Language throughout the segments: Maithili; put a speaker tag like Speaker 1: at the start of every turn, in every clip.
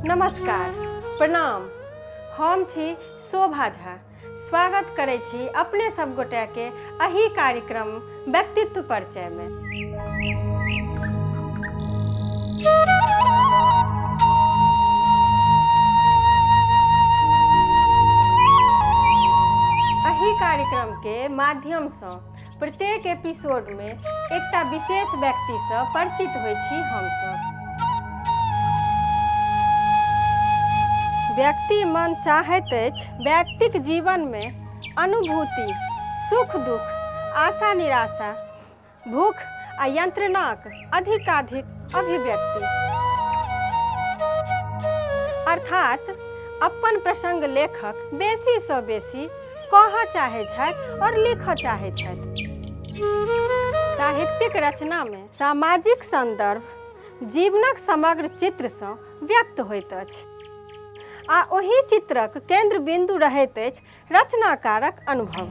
Speaker 1: नमस्कार, प्रणाम। हम छी शोभा झा। स्वागत करै छी अपने सब गोटेके एहि कार्यक्रम व्यक्तित्व परिचयमे। एहि कार्यक्रमके माध्यमसँ प्रत्येक एपिसोडमे एकटा विशेष व्यक्तिसँ परिचित होइ छी हमसभ। व्यक्ति मन चाहैत अछि व्यक्तिक जीवनमे अनुभूति, सुख दुख, आशा निराशा, भूख आ यंत्रणाक अधिकाधिक अभिव्यक्ति। अर्थात अपन प्रसंग लेखक बेसीसँ बेसी कहऽ चाहै छथि आओर लिखऽ चाहै छथि। साहित्यिक रचनामे सामाजिक सन्दर्भ जीवनक समग्र चित्रसँ व्यक्त होइत अछि आ ओहि चित्रक केन्द्र बिन्दु रहैत अछि रचनाकारक अनुभव।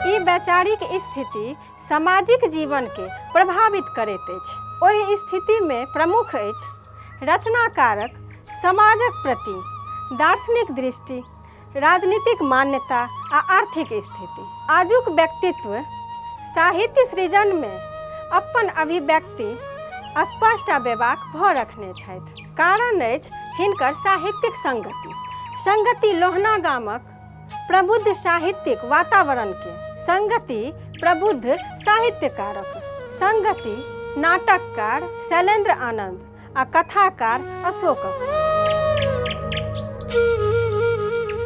Speaker 1: ई वैचारिक स्थिति सामाजिक जीवनकेँ प्रभावित करैत अछि। ओहि स्थितिमे प्रमुख अछि रचनाकारक समाजक प्रति दार्शनिक दृष्टि, राजनीतिक मान्यता आ आर्थिक स्थिति। आजुक व्यक्तित्व साहित्य सृजनमे अपन अभिव्यक्ति स्पष्ट आ बेबाक भऽ रखने छथि। कारण अछि हिनकर साहित्यिक संगति। संगति लोहना गामक प्रबुद्ध साहित्यिक वातावरणके, संगति प्रबुद्ध साहित्यकारक, संगति नाटककार शैलेन्द्र आनन्द आ कथाकार अशोकक।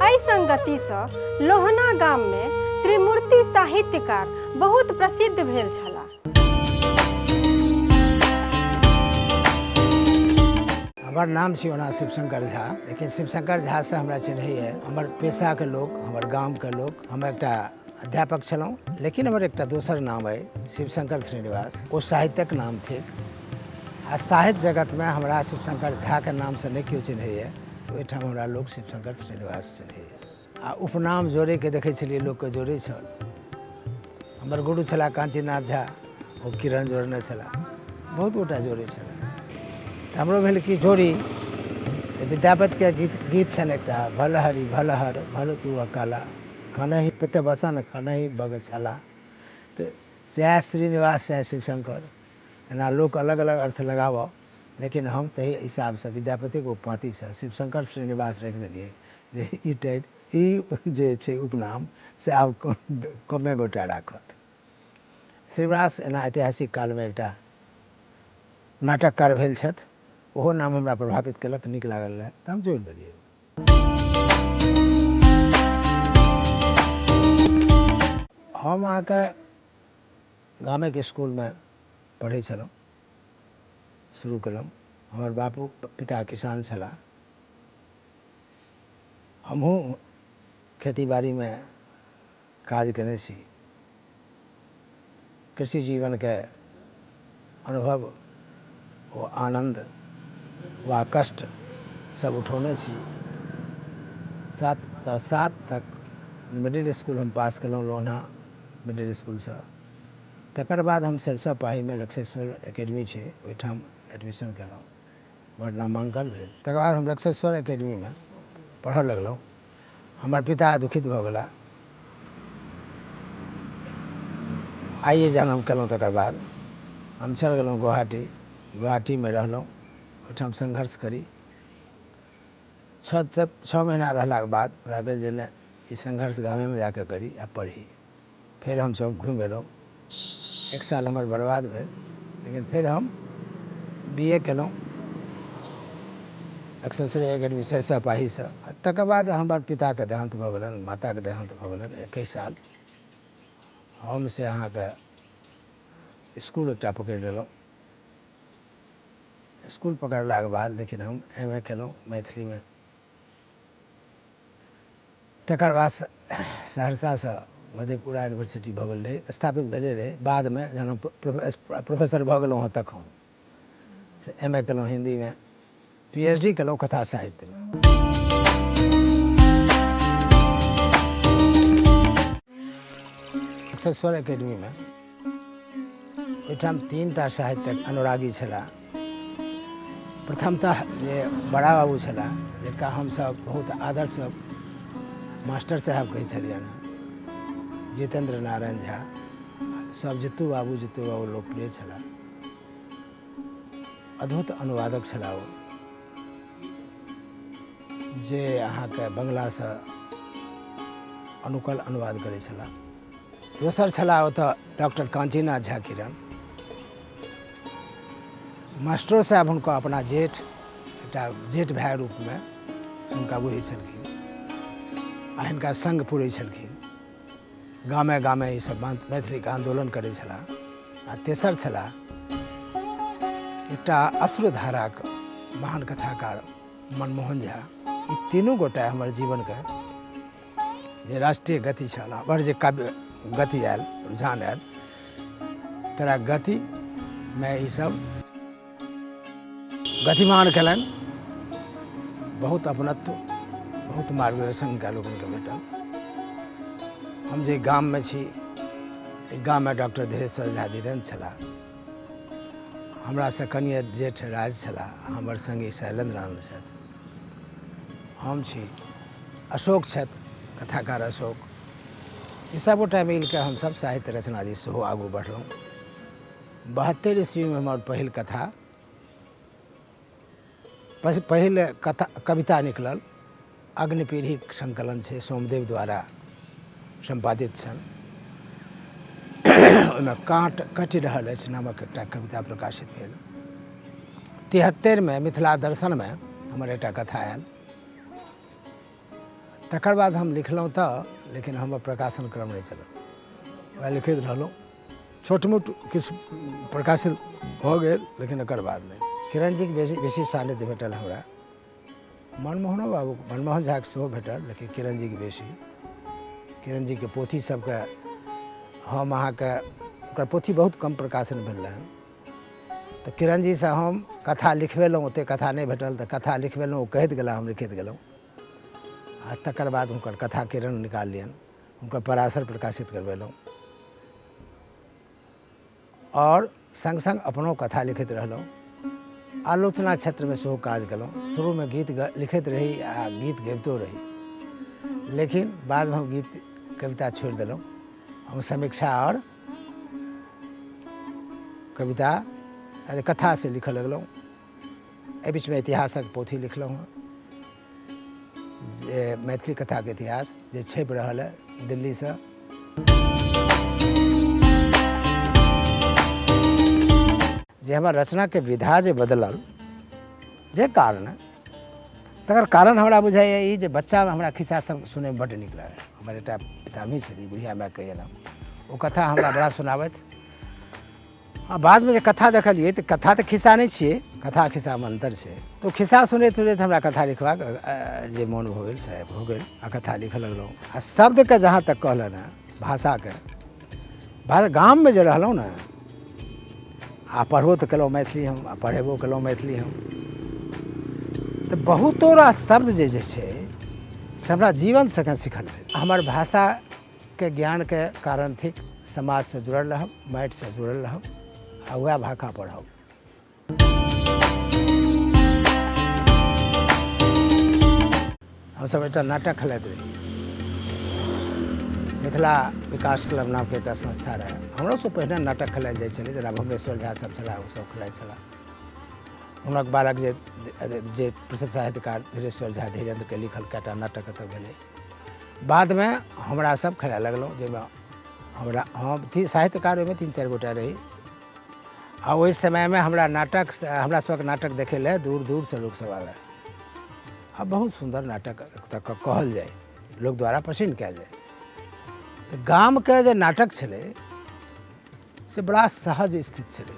Speaker 1: एहि संगतिसँ लोहना गाममे त्रिमूर्ति साहित्यकार बहुत प्रसिद्ध भेल छलाह।
Speaker 2: हमर नाम छी ओना शिवशंकर झा, लेकिन शिवशंकर झासँ हमरा चिन्हैए हमर पेशाके लोक, हमर गामके लोक। हम एकटा अध्यापक छलहुँ, लेकिन हमर एकटा दोसर नाम अइ शिवशंकर श्रीनिवास। ओ साहित्यक नाम थिक आ साहित्य जगतमे हमरा शिवशंकर झाके नामसँ नहि केओ चिन्हैए, ओहिठाम हमरा लोक शिवशंकर श्रीनिवास चिन्हैए। आ उपनाम जोड़ैके देखै छलियै लोकके जोड़ै छल। हमर गुरु छलाह काञ्चीनाथ झा, ओ किरण जोड़ने छलाह, बहुत गोटा जोड़ै छलाह। तऽ हमरो भेल कि जोड़ी। तऽ विद्यापतिके गीत गीत छनि एकटा, भल हरि भल हर भल तू अकाला, खनहि पेत बसन खनहि बग छला। तऽ सएह श्रीनिवास सएह शिवशंकर, एना लोक अलग अलग अर्थ लगाबऽ, लेकिन हम ताहि हिसाबसँ विद्यापतिके ओ पाँतीसँ शिवशंकर श्रीनिवास राखि देलियै जे ई टाइप ई जे छै उपनाम से आब कमे गोटा राखत। श्रीनिवास एना ऐतिहासिक कालमे एकटा नाटककार भेल छथि, ओहो नाम हमरा प्रभावित केलक, नीक लागल रहए तऽ हम जोड़ि देलियै। हम अहाँके गामेके इसकुलमे पढ़ै छलहुँ, शुरू केलहुँ। हमर बापू पिता किसान छलाह, हमहूँ खेती बाड़ीमे काज कयने छी। कृषि जीवनके अनुभव ओ आनन्द वा कष्ट सब उठौने छी। सात तक मिडिल इसकुल हम पास केलहुँ लोहना मिडिल इसकुलसँ। तकर बाद हम सरिसब पाहीमे रक्षेश्वर एकेडमी छै ओहिठाम एडमिशन केलहुँ, हमर नामाङ्कन भेल। तकर बाद हम रक्षेश्वर एकेडमीमे पढ़ऽ लगलहुँ। हमर पिता दुखित भऽ गेला। आइ ए जहन हम केलहुँ तकर बाद हम चलि गेलहुँ गुवाहाटी। गुवाहाटीमे रहलहुँ, ओहिठाम संघर्ष करी। 6 महीना रहलाके बाद हमरा भेल जे नहि, ई संघर्ष गामेमे जाकऽ करी आ पढ़ी। फेर हमसभ घुमि अयलहुँ। एक साल हमर बर्बाद भेल, लेकिन फेर हम बी ए केलहुँ एक्सेसरी एकेडमी सरिसब पाहीसँ। तकर बाद हमर पिताके देहान्त भऽ गेलनि, माताके देहान्त भऽ गेलनि एकहि साल। हम से अहाँके इसकुल एकटा पकड़ि लेलहुँ। इसकुल पकड़लाके बाद लेकिन हम एम ए केलहुँ मैथिलीमे। तकर बाद सहरसासँ मधेपुरा यूनिवर्सिटी भऽ गेल रहै, स्थापित भेले रहै बादमे, जहन हम प्रोफेसर भऽ गेलहुँ हँ तखन से एम ए केलहुँ हिन्दीमे, पी एच डी केलहुँ कथा साहित्यमे। अक्षरेश्वर एकेडमीमे ओहिठाम 3 टा साहित्यक अनुरागी छलाह। प्रथमतः जे बड़ा बाबू छलाह, जिनका हमसभ बहुत आदरसँ मास्टर साहब कहै छलियनि हँ, जितेन्द्र नारायण झा, सब जितू बाबू, जितू बाबू लोकप्रिय छलाह। अद्भुत अनुवादक छलाह ओ, जे अहाँके बंगलासँ अनुकूल अनुवाद करै छलाह। दोसर छलाह ओतऽ डॉक्टर काञ्चीनाथ झा किरण। मास्टरो साहब हुनका अपना जेठ, एकटा जेठ भाय रूपमे हुनका बुझै छलखिन आ हिनका सङ्ग पुरै छलखिन। गामे गामे ईसब मैथिलीके आन्दोलन करै छलाह। आ तेसर छलाह एकटा अश्रुधाराक महान कथाकार मनमोहन झा। ई तीनू गोटा हमर जीवनके जे राष्ट्रीय गति छल, हमर जे काव्य गति आयल, रुझान आयल, तकरा गतिमे ईसब गतिमान कयलनि। बहुत अपनत्व, बहुत मार्गदर्शन हिनका लोकनिके भेटल। हम जे गाममे छी, एहि गाममे डॉक्टर धीरेश्वर झा धीरेन्द्र छलाह, हमरासँ कनिए जेठ राज छलाह, हमर सङ्गी शैलेन्द्र आनन्द छथि, हम छी, अशोक छथि, कथाकार अशोक। ई सभगोटा मिलिकऽ हमसभ साहित्य रचना दिस सेहो आगू बढ़लहुँ। 72 ईस्वीमे हमर पहिल कथा, पहिल कथा कविता निकलल। अग्निपीढ़ीक संकलन छै, सोमदेव द्वारा सम्पादित छल। ओहिमे काँट कटि रहल अछि नामक एकटा कविता प्रकाशित भेल। 73मे मिथिला दर्शनमे हमर एकटा कथा आयल। तकर बाद हम लिखलहुँ तऽ, लेकिन हमर प्रकाशन क्रम नहि चलल। वएह लिखैत रहलहुँ, छोट मोट किछु प्रकाशित भऽ गेल, लेकिन एकर बाद नहि। किरणजीके बेसी बेसी सान्निध्य भेटल हमरा। मनमोहनो बाबू, मनमोहन झाके सेहो भेटल, लेकिन किरणजीके बेसी। किरणजीके पोथी सबके हम अहाँके, ओकर पोथी बहुत कम प्रकाशन भेल रहनि, तऽ किरणजीसँ हम कथा लिखबेलहुँ। ओतेक कथा नहि भेटल तऽ कथा लिखबेलहुँ, ओ कहैत गेलाह, हम लिखैत गेलहुँ। आ तकर बाद हुनकर कथा किरण निकाललियनि, हुनकर पराशर प्रकाशित करबेलहुँ आओर सङ्ग सङ्ग अपनो कथा लिखैत रहलहुँ। आलोचना क्षेत्रमे सेहो काज केलहुँ। शुरूमे गीत लिखैत रही आ गीत गबितो रही, लेकिन बादमे हम गीत कविता छोड़ि देलहुँ। हम समीक्षा आओर कविता कथा से लिखऽ लगलहुँ। एहि बीचमे इतिहासक पोथी लिखलहुँ हँ, जे मैथिली कथाके इतिहास जे छपि रहल है दिल्लीसँ। जे हमर रचनाके विधा जे बदलल, जे कारण, तकर कारण हमरा बुझाइए ई जे बच्चामे हमरा खिस्सा सब सुनैमे बड्ड नीक लागै। हमर एकटा पितामही छली, बुढ़िया माय कहिए नाम, ओ कथा हमरा बड़ा सुनाबथि। आ बादमे जे कथा देखलियै तऽ कथा तऽ खिस्सा नहि छियै, कथा खिस्सामे अन्तर छै। तऽ ओ खिस्सा सुनैत सुनैत हमरा कथा लिखबाक जे मोन भऽ गेल से भऽ गेल आ कथा लिखऽ लगलहुँ। आ शब्दके जहाँ तक कहलनि हेँ, भाषाके भाषा, गाममे जे रहलहुँ ने आ पढ़बो तऽ केलहुँ मैथिली हम आ पढ़ेबो केलहुँ मैथिली हम, तऽ बहुतो रास शब्द जे जे छै से हमरा जीवनसँ सीखल भेल। हमर भाषाके ज्ञानके कारण थिक समाजसँ जुड़ल रहब, माटिसँ जुड़ल रहब आ वएह भाषा पढ़ब। हमसभ एकटा नाटक खेलाइत रही, मिथिला विकास क्लब नामके एकटा संस्था रहै। हमरोसँ पहिने नाटक खेलायल जाइ छलै, जेना भुवनेश्वर झा सब छलाह, ओसभ खेलाइत छलाह। हुनक बालक जे जे प्रसिद्ध साहित्यकार धीरेश्वर झा धीरेन्द्रके लिखल कएटा नाटक एतऽ भेलै। बादमे हमरा सब खेलाय लगलहुँ, जाहिमे हमरा हम साहित्यकार ओहिमे 3-4 गोटा रही। आ ओहि समयमे हमरा नाटक, हमरा सबक नाटक देखै लए दूर दूरसँ लोकसब आबै। आ बहुत सुन्दर नाटक तक कहल जाय, लोक द्वारा पसिन्न कयल जाय। तऽ गामके जे नाटक छलै से बड़ा सहज स्थिति छलै,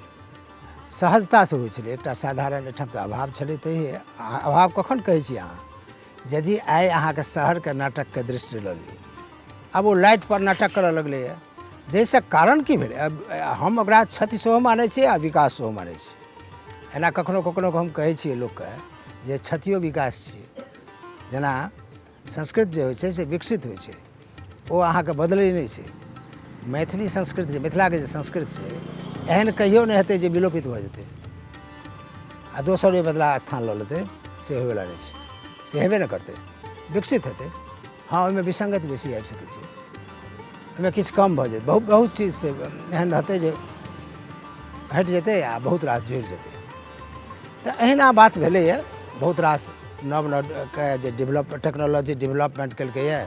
Speaker 2: सहजतासँ होइ छलै। एकटा साधारण एहिठाम तऽ अभाव छलै, तहिए अभाव कखन कहै छी अहाँ, यदि आइ अहाँके शहरके नाटकके दृष्टि लऽ लियौ, आब ओ लाइटपर नाटक करऽ लगलैए, जाहिसँ कारण की भेलै, हम ओकरा क्षति सेहो मानै छियै आ विकास सेहो मानै छियै। एना कखनो कखनो हम कहै छियै लोकके जे क्षतियो विकास छियै। जेना संस्कृत जे होइ छै से विकसित होइ छै, ओ अहाँके बदलै नहि छै। मैथिली संस्कृत जे मिथिलाके जे संस्कृत छै, एहन कहियो नहि हेतै जे विलोपित भऽ जेतै। आ दोसर ओहि बदला स्थान लऽ लेतै से होइवला नहि छै, से हेबे नहि करतै। विकसित हेतै, हँ, ओहिमे विसङ्गति बेसी आबि सकै छै, ओहिमे किछु कम भऽ जेतै, बहुत बहुत चीज से एहन रहतै जे हटि जेतै आ बहुत रास जुड़ि जेतै। तऽ एहिना बात भेलैए। बहुत रास नव नवके जे डेवलप टेक्नोलॉजी डेवलपमेन्ट केलकैए,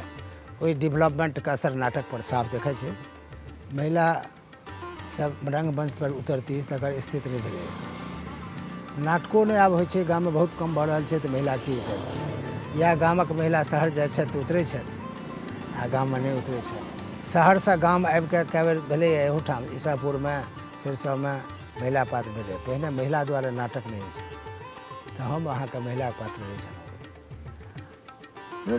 Speaker 2: ओहि डेवलपमेन्टके असर नाटकपर साफ देखै छै। महिला सब रङ्गमञ्चपर उतरती तकर स्थिति नहि भेलैए। नाटको नहि आब होइ छै गाममे, बहुत कम भऽ रहल छै, तऽ महिला की उतरतै? या गामक महिला शहर जाइ छथि तऽ उतरै छथि, आ गाममे नहि उतरै छथि। शहरसँ गाम आबिकऽ कए बेर भेलैए, एहूठाम ईसापुरमे, सरिसबमे महिला पात्र भेलै। पहिने महिला द्वारा नाटक नहि होइ छै, तऽ हम अहाँके महिला पात्र लै छलहुँ,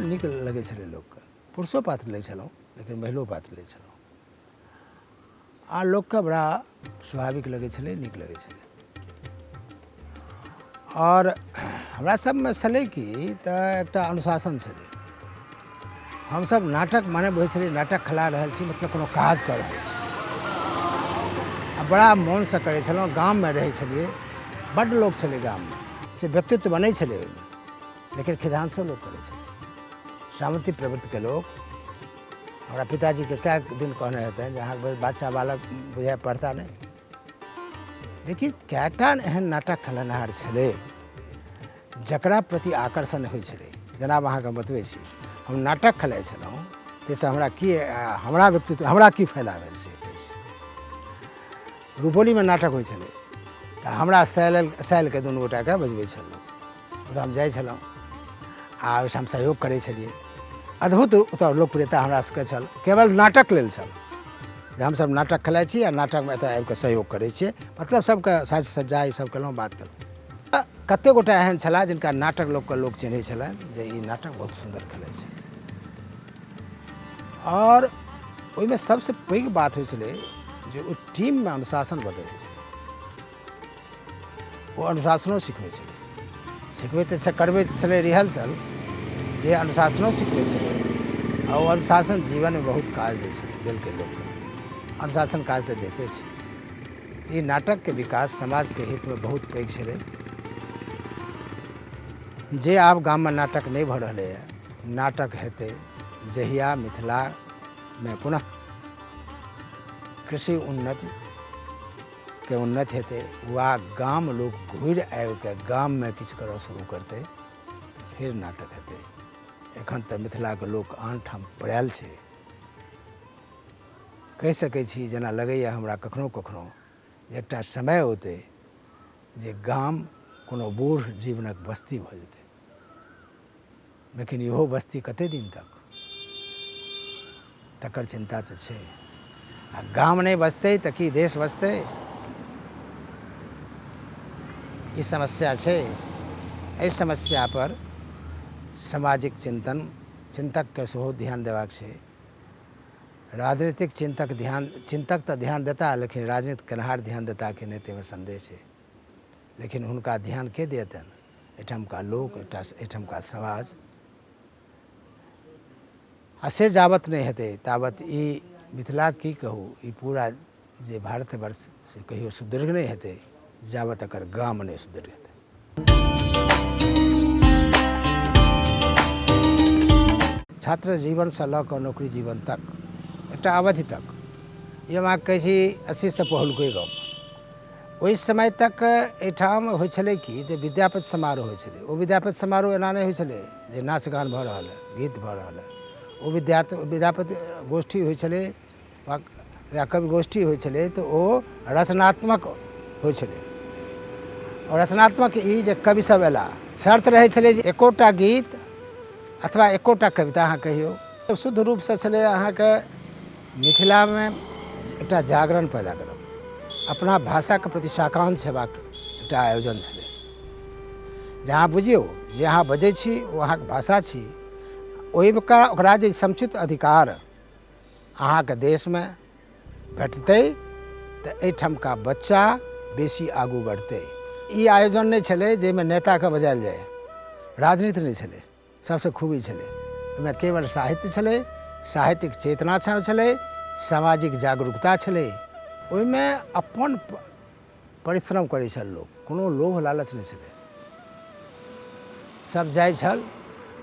Speaker 2: नीक लगै छलै लोकके। पुरुषो पात्र लै छलहुँ, लेकिन महिलो पात्र लै छलहुँ, आ लोकके बड़ा स्वाभाविक लगै छलै, नीक लगै छलै। आओर हमरा सबमे छलै कि तऽ एकटा अनुशासन छलै। हमसब नाटक माने बुझै छलियै नाटक खेला रहल छी, मतलब कोनो काज कऽ रहल छी, आ बड़ा मोनसँ करै छलहुँ। गाममे रहै छलियै, बड्ड लोक छलै गाममे, से व्यक्तित्व बनै छलै ओहिमे, लेकिन खिधांसो लोक करै छलै, सामन्ती प्रवृत्तिके लोक। हमरा पिताजीके कए दिन कहने हेतनि जे अहाँके बच्चा बालक बुझाइ पढ़ता नहि, लेकिन कएटा एहन नाटक खेलेनिहार छलै जकरा प्रति आकर्षण होइ छलै। जेना आब अहाँके बतबै छी, हम नाटक खेलाइ छलहुँ, ताहिसँ हमरा की, हमरा व्यक्तित्व, हमरा की फायदा भेल से कहै छी। रुपौलीमे नाटक होइ छलै तऽ हमरा शैल शैलके दुनू गोटाके बजबै छलहुँ, ओतऽ हम जाइ छलहुँ आ ओहिठाम सहयोग करै छलियै। अद्भुत ओतऽ लोकप्रियता हमरा सबके छल, केवल नाटक लेल छल जे हमसब नाटक खेलाइ छी आ नाटकमे एतऽ आबिकऽ सहयोग करै छियै, मतलब सबके साज सज्जा ई सब केलहुँ, बात केलहुँ। कतेक गोटा एहन छलाह जिनका नाटक लोकके लोक चिन्है छलनि जे ई नाटक बहुत सुन्दर खेलाइ छै। आओर ओहिमे सबसँ पैघ बात होइ छलै जे ओहि टीममे अनुशासन बड्ड रहै छलै, ओ अनुशासनो सिखबै छलै, सिखबै तऽ करबै तऽ छलै रिहर्सल, जे अनुशासनो सिखबै छलै, आ ओ अनुशासन जीवनमे बहुत काज दै छलै, देलकै लोकके। अनुशासन काज तऽ दैते छै। ई नाटकके विकास समाजके हितमे बहुत पैघ छलै। जे आब गाममे नाटक नहि भऽ रहलैए, नाटक हेतै जहिया मिथिलामे पुनः कृषि उन्नति के उन्नति हेतै, वा गाम लोक घुरि आबिके गाममे किछु करऽ शुरू करतै, फेर नाटक हेतै। एखन तऽ मिथिलाके लोक आन ठाम पड़ायल छै, कहि सकै छी। जेना लगैए हमरा कखनो कखनो जे एकटा समय औतै जे गाम कोनो बूढ़ जीवनक बस्ती भऽ जेतै, लेकिन इहो बस्ती कते दिन तक, तकर चिन्ता तऽ छै। आ गाम नहि बचतै तऽ की देश बचतै? ई समस्या छै। एहि समस्यापर सामाजिक चिन्तन चिन्तकके सेहो ध्यान देबाक छै। राजनीतिक चिन्तक ध्यान चिन्तक तऽ ध्यान देता, लेकिन राजनीति केनहार ध्यान देता कि नहि ताहिमे सन्देह छै। लेकिन हुनका ध्यान के देतनि? एहिठामका लोक, एकटा एहिठामका समाज। आ से जाबत नहि हेतै ताबत ई मिथिला की कहू, ई पूरा जे भारतवर्ष से कहियो सुदृढ़ नहि हेतै जाबत एकर गाम नहि सुदृढ़ हेतै। छात्र जीवनसँ लऽ कऽ नौकरी जीवन तक एकटा अवधि तक, ई हम अहाँके कहै छी 80सँ पहिलुके गप, ओहि समय तक एहिठाम होइ छलै कि जे विद्यापति समारोह होइ छलै। ओ विद्यापति समारोह एना नहि होइ छलै जे नाच गान भऽ रहल हइ, गीत भऽ रहल हइ। ओ विद्यापति गोष्ठी होइ छलै या कवि गोष्ठी होइ छलै तऽ ओ रचनात्मक होइ छलै। आओर रचनात्मक ई जे कवि सब अयलाह, शर्त रहै छलै जे एकोटा गीत अथवा एकोटा कविता अहाँ कहियौ। शुद्ध रूपसँ छलै अहाँके मिथिलामे एकटा जागरण पैदा करब, अपना भाषाके प्रति साकांक्ष हेबाक एकटा आयोजन छलै। जे अहाँ बुझियौ जे अहाँ बजै छी ओ अहाँके भाषा छी, ओहिका ओकरा जे समुचित अधिकार अहाँके देशमे भेटतै तऽ एहिठामका बच्चा बेसी आगू बढ़तै। ई आयोजन नहि छलै जाहिमे नेताके बजायल जाय, राजनीति नहि छलै, सबसँ खूबी छलै ओहिमे केवल साहित्य छलै, साहित्यिक चेतना छलै, सामाजिक जागरूकता छलै। ओहिमे अपन परिश्रम करै छल लोक, कोनो लोभ लालच नहि छलै। सब जाइ छल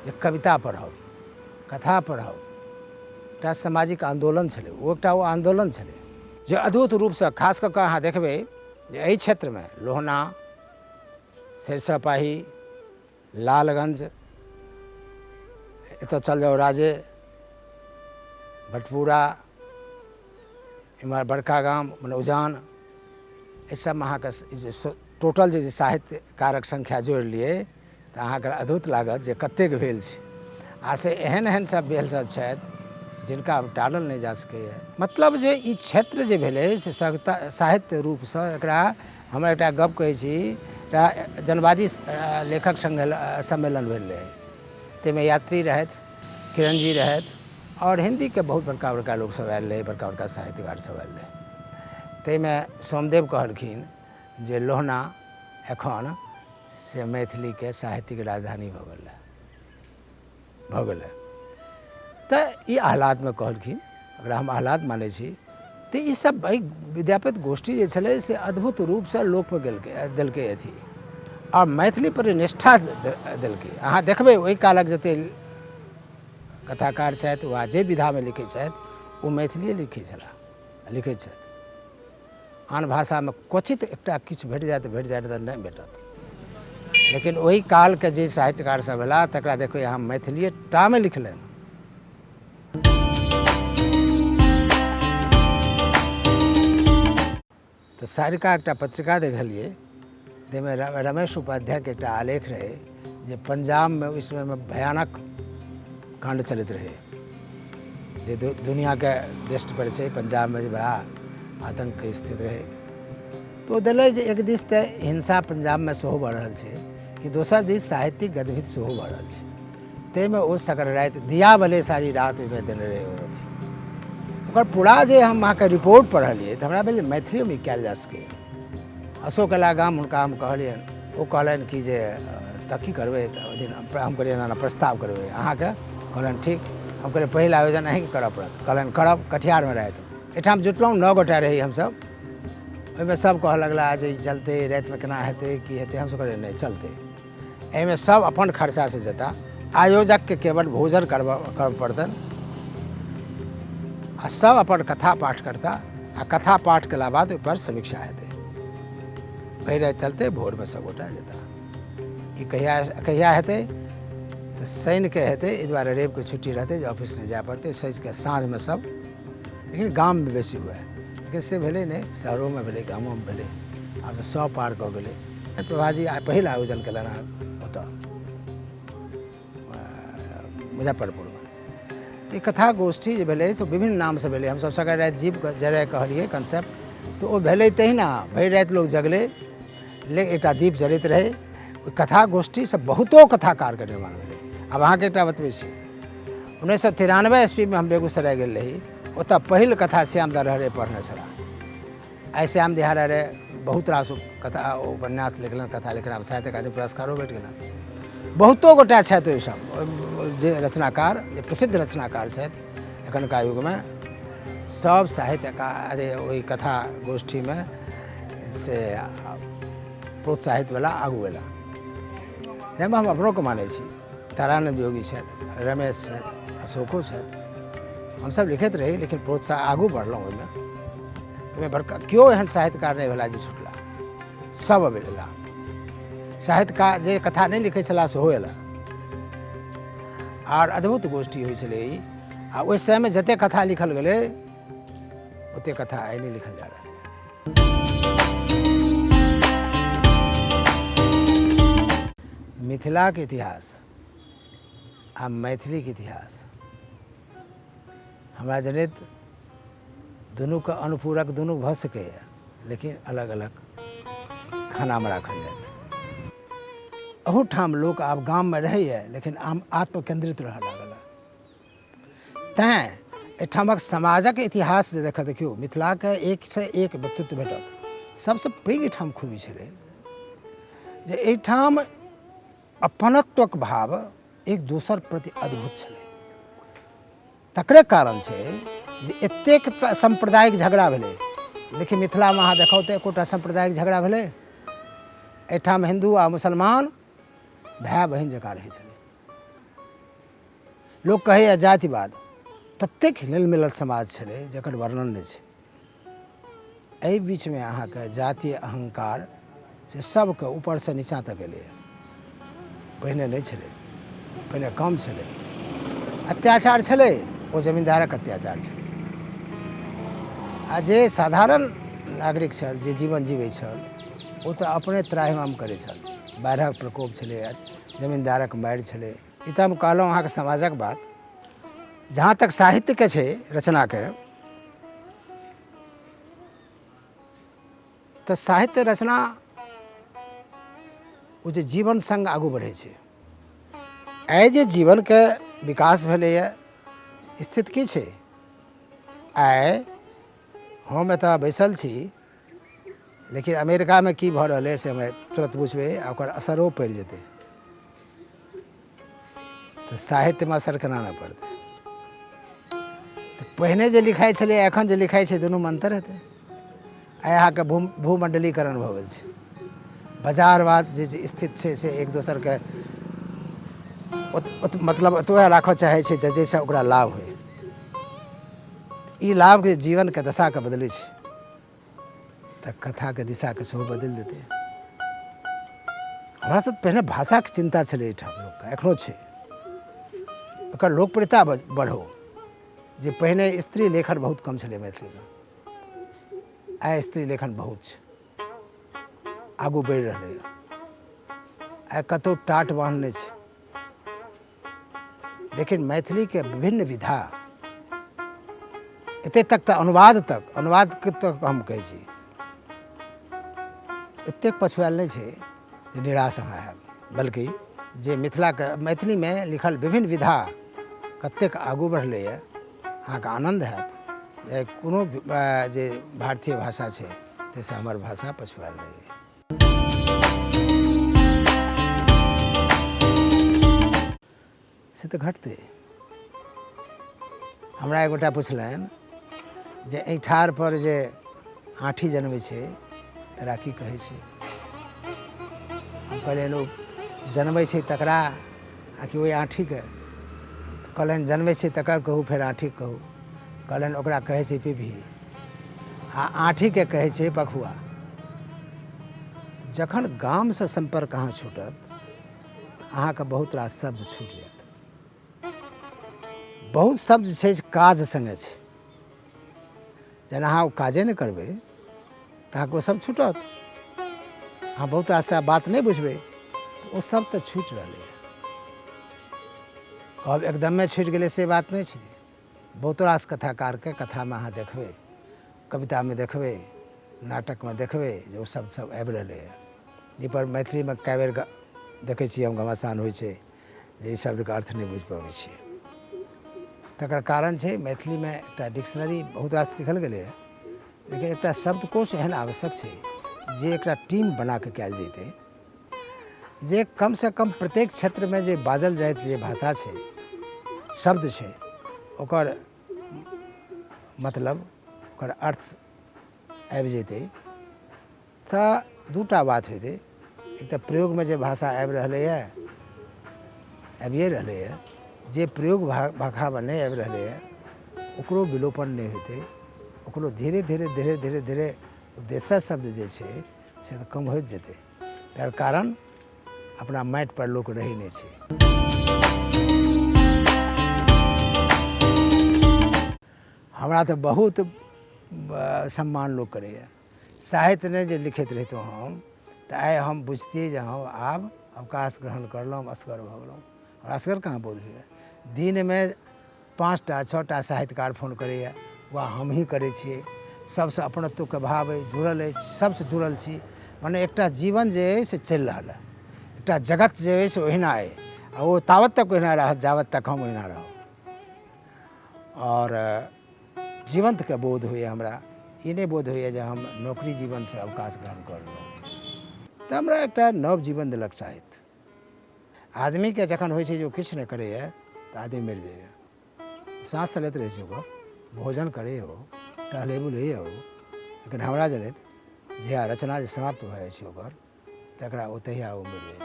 Speaker 2: जे कविता पढ़ब, कथा पढ़ब। एकटा सामाजिक आन्दोलन छलै ओ, एकटा ओ आन्दोलन छलै जे अद्भुत रूपसँ, खास कऽ कऽ अहाँ देखबै जे एहि क्षेत्रमे लोहना, सरिसब-पाही, लालगंज, एतऽ चल जाउ राजे, भटपुरा, एम्हर बड़का गाम मने उजान, एहि सबमे अहाँके जे टोटल जे साहित्यकारक संख्या जोड़ि लियै तऽ अहाँके अद्भुत लागत जे कतेक भेल छै। आ से एहन एहन सब भेल सब छथि जिनका आब टारल नहि जा सकैए। मतलब जे ई क्षेत्र जे भेलै से साहित्य रूपसँ एकरा हम एकटा गप कहै छी, एकटा जनवादी लेखक संघ सम्मेलन भेल रहै, ताहिमे यात्री रहथि, किरणजी रहथि आओर हिन्दीके बहुत बड़का बड़का लोकसभ आयल रहै, बड़का बड़का साहित्यकार सब आयल रहै। ताहिमे सोमदेव कहलखिन जे लोहना एखन से मैथिलीके साहित्यिक राजधानी भऽ गेल भऽ गेलै। तऽ ई आह्लादमे कहलखिन, एकरा हम आह्लाद मानै छी। तऽ ई सब एहि विद्यापति गोष्ठी जे छलै से अद्भुत रूपसँ लोकमे गेलकै, देलकै अथी, आओर मैथिली पर निष्ठा देलकै। अहाँ देखबै ओहि कालक जतेक कथाकार छथि वा जे विधामे लिखै छथि ओ मैथिलीए लिखै छलाह, लिखै छथि। आन भाषामे क्वचित एकटा किछु भेट जायत, भेट जायत तऽ नहि भेटत। लेकिन ओहि कालके जे साहित्यकार सब भेलाह तकरा देखबै अहाँ मैथिलीए टामे लिखलनि। तऽ सारिका एकटा पत्रिका देखलियै जाहिमे रमेश उपाध्यायके एकटा आलेख रहै जे पंजाबमे ओहि समयमे भयानक काण्ड चलैत रहै, जे दुनिआँके दृष्टिपर छै पंजाबमे जे बड़ा आतङ्कके स्थिति रहै। तऽ ओ देलै जे एक दिस तऽ हिंसा पंजाबमे सेहो भऽ रहल छै कि दोसर दिस साहित्यिक गतिविधि सेहो भऽ रहल छै। ताहिमे ओ सगर राति दिया भले सारी रात ओहिमे देने रहै ओ अथी। ओकर पूरा जे हम अहाँके रिपोर्ट पढ़लियै तऽ हमरा भेल जे मैथिलीमे ई कयल जा सकैए। अशोक अयला गाम, हुनका हम कहलियनि, ओ कहलनि कि जे तऽ की करबै, तऽ ओहि दिन हम कहलियै एना एना प्रस्ताव करबै अहाँके। कहलनि ठीक। हम कहलियै पहिल आयोजन अहीँके करऽ पड़त। कहलनि करब। कटिहारमे रहथि, एहिठाम जुटलहुँ, 9 गोटा रही हमसभ। ओहिमे सब कहऽ लगला जे ई चलतै, रातिमे केना हेतै, की हेतै। हमसभ कहलियै नहि चलतै, एहिमे सब अपन खर्चासँ जेता, आयोजकके केवल भोजन करऽ पड़तनि आ सब अपन कथा पाठ करता आ कथा पाठ केला बाद ओहिपर समीक्षा हेतै। भरि राति चलतै, भोरमे सबगोटा जेता। ई कहिया कहिया हेतै? तऽ शनिके हेतै, एहि दुआरे रविके छुट्टी रहतै जे ऑफिस नहि जाय पड़तै। शनिके साँझमे सब, लेकिन गाममे बेसी हुए, लेकिन से भेलै नहि, शहरोमे भेलै, गामोमे भेलै। आब तऽ 100 पार कऽ गेलै। प्रभाजी आइ पहिल आयोजन केलनि हँ ओतऽ मुजफ्फरपुरमे। ई कथा गोष्ठी जे भेलै से विभिन्न नामसँ भेलै। हमसभ सगर राति जीव जरय कहलियै कॉन्सेप्ट, तऽ ओ भेलै तहिना भरि राति लोक जगलै, ले एकटा दीप जरैत रहै। ओहि कथा गोष्ठीसँ बहुतो कथाकारके निर्माण भेलै। आब अहाँके एकटा बतबै छी, 1993 ईस्वीमे हम बेगूसराय गेल रही, ओतऽ पहिल कथा श्याम दरहरे पढ़ने छलाह। आइ श्याम दरहरे बहुत रास कथा उपन्यास लिखलनि, कथा लिखलनि, आब साहित्य अकादमी पुरस्कारो भेट गेलनि। बहुतो गोटा छथि ओहिसभ जे रचनाकार, जे प्रसिद्ध रचनाकार छथि एखनका युगमे, सब साहित्य अरे ओहि कथा गोष्ठीमे से प्रोत्साहित भेला, आगू एला। जाहिमे हम अपनोके मानै छी, तारानन्द योगी छथि, रमेश छथि, अशोको छथि, हमसभ लिखैत रही, लेकिन प्रोत्साहन आगू बढ़लहुँ ओहिमे। ओहिमे बड़का केओ एहन साहित्यकार नहि भेला जे छुटला, सब अबै एला। साहित्यकार जे कथा नहि लिखै छलाह सेहो एला। आर अद्भुत गोष्ठी होइ छलै ई। आ ओहि समयमे जतेक कथा लिखल गेलै ओतेक कथा आइ नहि लिखल जा रहल। मिथिलाके इतिहास आ मैथिलीके इतिहास हमरा जनैत दुनूके अनुपूरक दुनू भऽ सकैए, लेकिन अलग अलग खानामे राखल जायत। अहूठाम लोक आब गाममे रहैए, लेकिन आम आत्मकेन्द्रित रहऽ लागल। तैँ एहिठामक समाजक इतिहास जे देखऽ, देखियौ मिथिलाके एकसँ एक व्यक्तित्व भेटत। सबसँ पैघ एहिठाम खूबी छलै जे एहिठाम अपनत्वक भाव एक दोसर प्रति अद्भुत छलै। तकरे कारण छै जे एतेक साम्प्रदायिक झगड़ा भेलै, लेकिन मिथिलामे अहाँ देखौ तऽ एकोटा साम्प्रदायिक झगड़ा भेलै? एहिठाम हिन्दू आ मुसलमान भाय बहिन जकाँ रहै छलै। लोक कहैए जातिवाद, ततेक हिलल मिलल समाज छलै जकर वर्णन नहि छै। एहि बीचमे अहाँके जातीय अहंकार से सबके ऊपरसँ नीचाँ तक एलैए। पहिने नहि छलै, पहिने कम छलै। अत्याचार छलै, ओ जमीन्दारक अत्याचार छलै, आ जे साधारण नागरिक छल, जे जीवन जीबै छल, ओ तऽ अपने त्राहिमाम करै छल। बाढ़िक प्रकोप छलै, जमीन्दारक मारि छलै। ई तऽ हम कहलहुँ अहाँके समाजक बात। जहाँ तक साहित्यके छै, रचनाके, तऽ साहित्य रचना ओ जे जीवन सङ्ग आगू बढ़ै छै। आइ जे जीवनके विकास भेलैए, स्थिति की छै? आइ हम एतऽ बैसल छी, लेकिन अमेरिकामे की भऽ रहल अइ से हम तुरन्त बुझबै आ ओकर असरो पड़ि जेतै। तऽ साहित्यमे असर केना नहि पड़तै? तऽ पहिने जे लिखाइ छलै, एखन जे लिखाइ छै, दुनूमे अन्तर हेतै। आइ अहाँके भूमण्डलीकरण भऽ गेल छै, बाजारवाद जे स्थिति छै से एक दोसरके मतलब ओतबे राखऽ चाहै छै जाहिसँ ओकरा लाभ होइ। ई लाभके जीवनके दशाके बदलै छै, तऽ कथाके दिशाके सेहो बदलि देतै। हमरा सब पहिने भाषाके चिन्ता छलै एहिठाम लोकके, एखनो छै, ओकर लोकप्रियता बढ़ो। जे पहिने स्त्री लेखन बहुत कम छलै मैथिलीमे, आइ स्त्री लेखन बहुत छै, आगू बढ़ि रहलैए। आइ कतहु टाट बान्ह नहि छै, लेकिन मैथिलीके विभिन्न विधा एते तक तऽ अनुवाद तक, अनुवादके तक हम कहै छी, एतेक पछुआयल नहि छै जे निराश अहाँ हैब, बल्कि जे मिथिलाके मैथिलीमे लिखल विभिन्न विधा कतेक आगू बढ़लैए, अहाँके आनन्द हैत जे कोनो जे भारतीय भाषा छै ताहिसँ हमर भाषा पछुआयल नहि अइ। से तऽ घटतै। हमरा एक गोटा पुछलनि जे ऐठार पर जे आँठी जनमै छै तकरा की कहै छै? हम कहलियनि ओ जनमै छै तकरा आ कि ओहि आँठीके? कहलनि जनमै छै तकर कहू, फेर आँठीके कहू। कहलनि ओकरा कहै छै पिपही आ आँठीके कहै छै पखुआ। जखन गामसँ सम्पर्क अहाँ छूटत, अहाँके बहुत रास शब्द छूटि जायत। बहुत शब्द छै से काज सङ्गे छै, जेना अहाँ ओ काजे नहि करबै तऽ अहाँके ओ सब छूटत। अहाँ बहुत रास बात नहि बुझबै, ओ सब तऽ छूटि रहलैए। कहब एकदमे छूटि गेलै से बात नहि छै। बहुत रास कथाकारके कथामे अहाँ देखबै, कवितामे देखबै, नाटकमे देखबै जे ओ शब्द सब आबि रहलैए। जाहिपर मैथिलीमे कए बेर देखै छियै हम घमासान होइ छै जे ई शब्दके अर्थ नहि बुझि पबै छियै। तकर कारण छै मैथिलीमे एकटा डिक्शनरी बहुत रास लिखल गेलैए, लेकिन एकटा शब्दकोश एहन आवश्यक छै जे एकटा टीम बनाकऽ कयल जैतै, जे कमसँ कम प्रत्येक क्षेत्रमे जे बाजल जाइत जे भाषा छै, शब्द छै, ओकर मतलब, ओकर अर्थ आबि जैतै तऽ दूटा बात होइतै। एक तऽ प्रयोगमे जे भाषा आबि रहलैए, आबिए रहलैए, जे प्रयोग भाषामे नहि आबि रहलैए ओकरो विलोपन नहि होइतै, ओकरो धीरे धीरे धीरे धीरे धीरे देशज शब्द जे छै से तऽ कम होइत जेतै। तकर कारण अपना माटिपर लोक रहै नहि छै। हमरा तऽ बहुत सम्मान लोक करैए। साहित्य नहि जे लिखैत रहितहुँ हम तऽ आइ हम बुझतियै जे हम आब अवकाश ग्रहण करलहुँ, हम असगर भऽ गेलहुँ। हमरा असगर कहाँ बोध होइए? दिनमे 5टा 6टा साहित्यकार फोन करैए वा हमहीँ करै छियै। सबसँ अपनत्वके भाव अइ, जुड़ल अछि, सबसँ जुड़ल छी। मने एकटा जीवन जे अइ से चलि रहल अइ, एकटा जगत जे अइ से ओहिना अइ, आ ओ ताबत तक ओहिना रहत जाबत तक हम ओहिना रहब। आओर जीवन्तके बोध होइए, हमरा ई नहि बोध होइए जे हम नौकरी जीवनसँ अवकाश ग्रहण कऽ लेलहुँ। तऽ हमरा एकटा नव जीवन देलक साहित्य। आदमीके जखन होइ छै जे ओ किछु नहि करैए तऽ आदमी मरि जाइए। साँस चलैत रहै छै, ओकर भोजन करैए, ओ टहलै बुलैए, ओ लेकिन हमरा जनैत जहिया रचना जे समाप्त भऽ जाइ छै ओकर, तकरा ओ तहिया ओ मरि जाइए।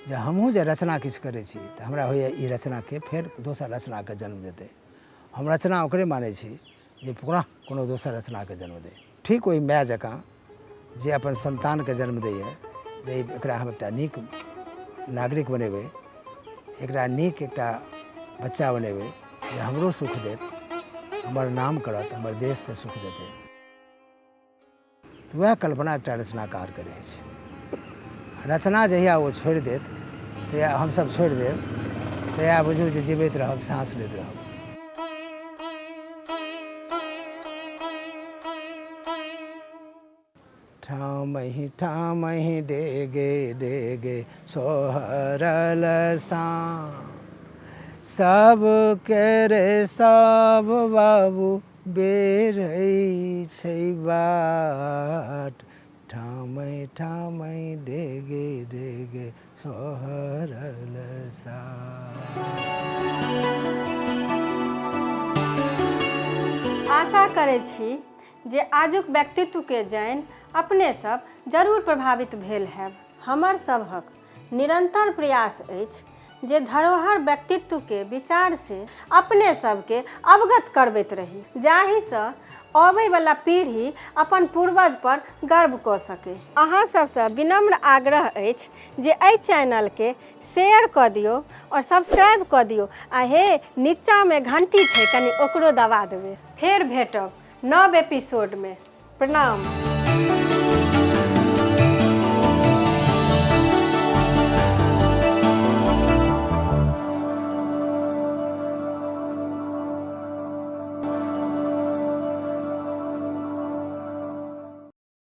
Speaker 2: जे हमहूँ जे रचना किछु करै छी तऽ हमरा होइए ई रचनाके फेर दोसर रचनाके जन्म देतै। हम रचना ओकरे मानै छी जे पुनः कोनो दोसर रचनाके जन्म दै। ठीक ओहि माय जकाँ जे अपन सन्तानके जन्म दैए जे एकरा हम एकटा नीक नागरिक बनेबै, एकरा नीक एकटा बच्चा बनेबै जे हमरो सुख देत, हमर नाम करत, हमर देशके सुख देतै। तऽ वएह कल्पना एकटा रचनाकारके रहै छै। रचना जहिया ओ छोड़ि देत तहिया हमसभ छोड़ि देब, तहिया बुझू जे जीबैत रहब, साँस लैत रहब। ठामहि ठामहि डेगे डेगे सोहरल साँ, सब के रे सब बाबू बेढ़ै छै बाट, ठामहि ठामहि डेगे डेगे सोहरल साँ।
Speaker 1: आशा करै छी जे आजुक व्यक्तित्वके जानि अपने सब जरूर प्रभावित भेल हैब। हमर सबहक निरंतर प्रयास अछि जे धरोहर व्यक्तित्वके विचार से अपने सबके अवगत करबैत रही, जाहिसँ अबैवला पीढ़ी अपन पूर्वज पर गर्व कऽ सकै। अहाँ सबसँ विनम्र आग्रह अछि जे एहि चैनलके शेयर कऽ दियौ आओर सब्सक्राइब कऽ दियौ, आ हे नीचाँमे घंटी छै कनि ओकरो दबा देबै। फेर भेटब नव एपिसोडमे। प्रणाम।